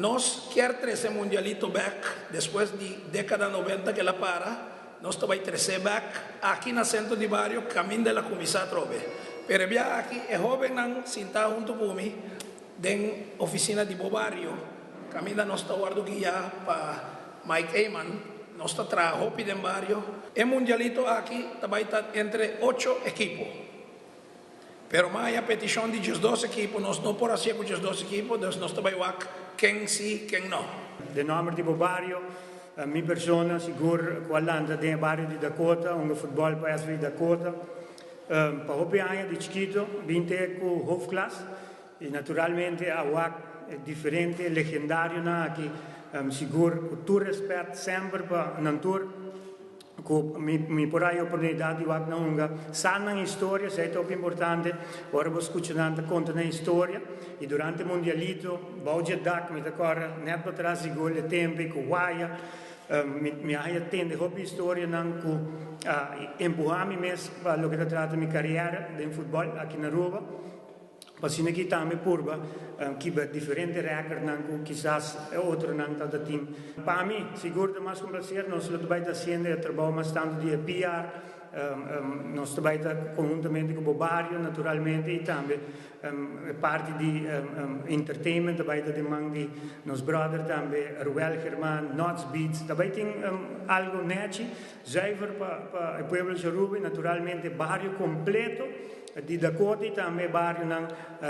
Nos kier trece Mundialito bek despues di decada 90 cu el a para. Nos ta bay trece bek aki na Centro di Bario caminda el a cuminsa atrobe. Pero e bia aki e hobennan sinta hunto cu mi den oficina di BoBario, caminda nos ta wordo guia pa Mike Eman. Nos ta traha hopi den bario. E Mundialito aki ta bay ta entre ocho ekipo. Pero m'a haya peticion di 12 ekipo, nos no por hacié cu 12 ekipo, dus nos ta bay wak ken si, ken no. Den nomber di BoBario, mi persona sigur cu a lanta den e bario di Dakota, hunga futbol pa SV Dakota pa hopi aña di chikito, bin te cu hoofdklas y naturalmente a wak e diferente legendarionan aki, sigur cu tur respet semper pa nan tur. Cu mi por haya oportunidad di wak nan hunga sa nan historia, esey ta hopi importante ora bo scucha nan ta conta nan historia. Y durante Mundialito bou dje dak mi ta corda net patras di gol e tempo y cu waya mi a haya tende hopi historianan cu a empuha mi mes pa loke ta trata mi carriera den futbol aki na Aruba. Pa asina ki tambe purba kibra diferente rekordnan ku kisas e otronan tabata tin. Pa mi, sigur ta mas ku un plaser. Nos lo ta bai ta hasiendo e trabou mas tantu di e PR. Nos ta bai ta konhuntamente ku BoBario naturalmente i tambe e parti di entertainment ta bai ta den man di nos brother tambe Ruel German, Nots Beats. Ta bai tin algu nechi, zuiver pa e pueblo di Aruba i naturalmente bario kompleto. Di Dakota y tambe e barionan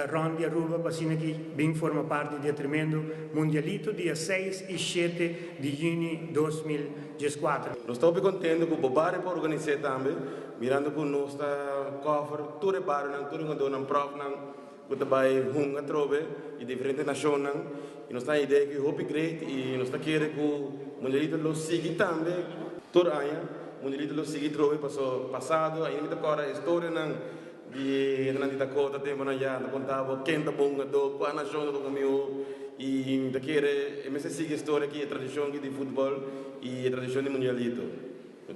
rond di Aruba pa asina ki bin forma parti di e tremendo Mundialito dia 6 y 7 di juni 2014. Nos ta hopi contento cu BoBario por organise tambe, mirando cu nos ta cover tur e barionan, tur e hungadornan, profnan cu ta bay hunga atrobe di diferente nacionnan y nos ta haña idea cu e hopi great y nos ta kere cu Mundialito lo sigui tambe tur aña. Mundialito lo sigui trobe paso pasado ainda mi ta corda historianan di hendenan di Dakota temponan ya ta conta bo ken ta bon hungador, cua nacion ta toca miho y mi ta kere e mester sigui e historia aki, e tradicion aki di futbol y e tradicion di Mundialito.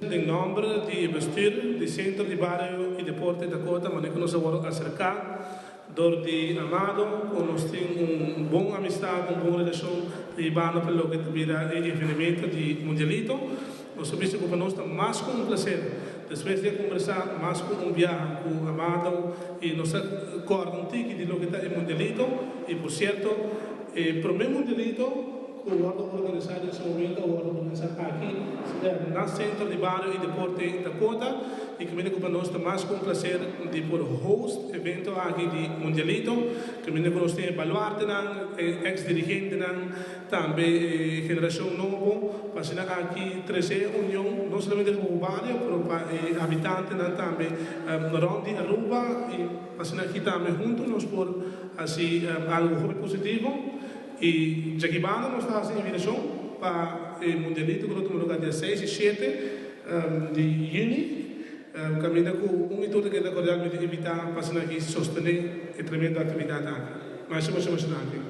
Den nomber di e bestuur di Centro di Bario y Deporte Dakota manera cu nos a worde acerca dor di Amado cu nos tin un bon amistad, un bon relacion ta hibando pa loke ta bira e evenemento di Mundialito. Nos ta bisa cu pa nos ta mas cu un placer. Despues di a combersa mas cu un biaha cu Amado y nos a corda un tiki di loke ta e Mundialito y por cierto e prome Mundialito cu wordo organisa den su momento a wordo organisa aki na Centro di Bario y Deporte Dakota y caminda cu pa nos ta mas cu un placer di por host evento aki di Mundialito caminda cu nos tin e baluartenan, e ex dirigentenan, tambe e generacion nobo pa asina aki trece e union no solamente pa bo bario pero pa e habitantenan tambe rond di Aruba y pa asina aki tambe hunto nos por haci algo hopi positivo. Y djaki banda nos ta haci invitacion pa e Mundialito cu lo tuma lugar dia 6 y 7 di juni, caminda cu un y tur ta keda cordialmente invita pa asina aki sostene e tremendo actividad aki. Masha masha masha danki.